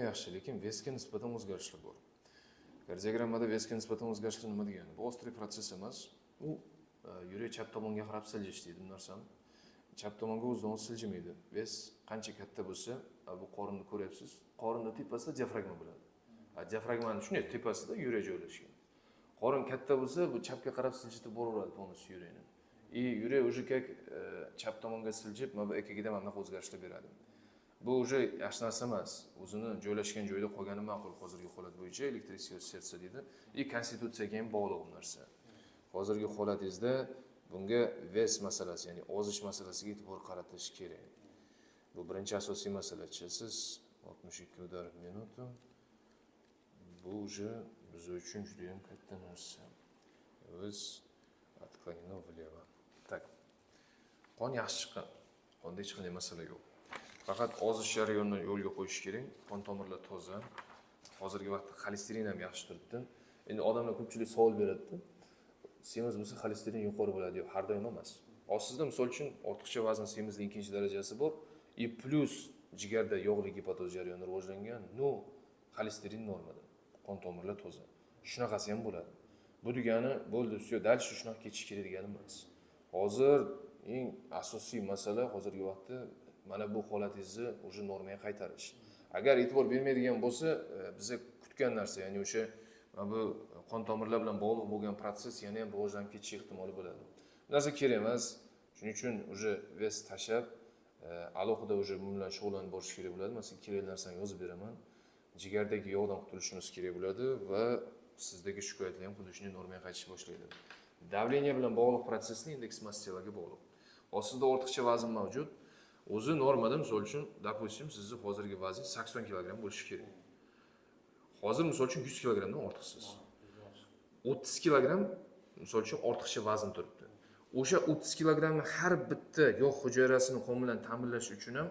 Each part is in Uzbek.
Yaxshi, lekin вес ga nisbatan o'zgarishlar bor. Kardiogrammada вес ga nisbatan o'zgarishlar nima degani? Bu острый процесс emas. U yurak chap tomonga qarab siljish deydi bu narsani. Chap tomonga o'zidan o'zi siljimaydi. Вес qancha katta bo'lsa, bu qorinni ko'ryapsiz, qorinni tepasida diafragma bo'ladi. Diafragmani shunday tepasida yurak joylashgan. Qorin katta bo'lsa, bu chapga qarab siljitib boraveradi полностью yurakni. И yurak уже как chap tomonga siljib, mana bu EKGda mana bunaqa o'zgarishlar beradi. Bu уже yaxshi narsa emas. O'zini joylashgan joyida qolgani ma'qul hozirgi holat bo'yicha, электрическое сердце deydi. И konstitutsiyaga ham bog'liq bu narsa. Hozirgi holatingizda bunga вес masalasi, ya'ni ozish masalasiga e'tibor qaratish kerak. Bu birinchi asosiy masala. Siz 62 удар в минуту. Bu уже biz uchun juda ham katta narsa. Вес отклонено влево. Так. Qon yaxshi chiqqan. Qonda hech qanday masala yo'q. Faqat ozish jarayonini yo'lga qo'yish kerak. Qon tomirlar toza. Hozirgi vaqtda xolesterin ham yaxshi turibdi. Endi odamlar ko'pchilik savol beradi. Semiz bo'lsa, xolesterin yuqori bo'ladi. Yo'q, har doim emas. Hozir sizda, misol uchun, ortiqcha vazn, semizlik ikkinchi darajasi bor и плюс jigarda yog'li gepatoz jarayoni rivojlangan, но xolesterin normada. Qon tomirlar toza. Shunaqasi ham bo'ladi. Bu degani bo'ldi, все, дальше shunaqa ketish kerak degani emas. Hozir eng asosiy masala hozirgi vaqtda mana bu holatingizni уже normaga qaytarish. Agar e'tibor bermaydigan bo'lsa, biza kutgan narsa, ya'ni o'sha mana bu qon tomirlar bilan bog'liq bo'lgan процесс yana ham rivojlanib ketishi ehtimoli bo'ladi. Bu narsa kerak emas. Shuning uchun уже вес tashlab, alohida уже bu bilan shug'ullanib borish kerak bo'ladi. Man sizga kerakli narsani yozib beraman. Jigardagi yog'dan qutulishimiz kerak bo'ladi va sizdagi shikoyatlar ham xuddi shunday normaga qaytishni boshlaydi. Давление bilan bog'liq процесс ni индекс массы тела ga bog'liq. Hozir sizda ortiqcha vazn mavjud. O'zi normada, misol uchun, допустим, sizni hozirgi vazningiz 80 kilogramm bo'lishi kerak. Hozir, misol uchun, 100 kilogrammdan ortiqsiz. 30 kilogramm, misol uchun, ortiqcha vazn turibdi. O'sha 30 kilogrammni har bitta yog' hujayrasini qon bilan ta'minlash uchun ham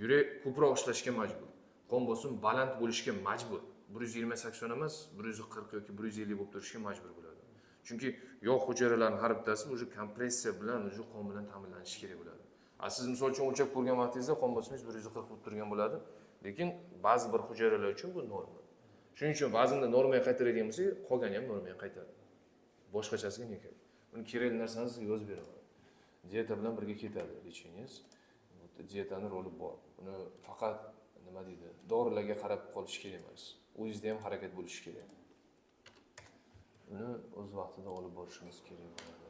yurak ko'proq ishlashga majbur. Qon bosim baland bo'lishga majbur. 120 80 emas, 140 yoki 150 bo'lib turishga majbur bo'ladi. Chunki yog' hujayralarining har bittasi уже kompressiya bilan, уже qon bilan ta'minlanishi kerak bo'ladi. A siz, misol uchun, o'lchab ko'rgan vaqtingizda qon bosimingiz 140 bo'lib turgan bo'ladi, lekin ba'zi bir hujayralar uchun bu norma. Shuning uchun vaznni normaga qaytaradigan bo'lsak, qolgani ham normaga qaytadi. Boshqachasiga никак. Uni kerakli narsani sizga yozib beraman. Dieta bilan birga ketadi лечение ngiz. Dietani roli bor. Uni faqat, nima deydi, dorilarga qarab qolish kerak emas. O'zingizda ham harakat bo'lishi kerak. Uni o'z vaqtida olib borishimiz kerak bo'ladi.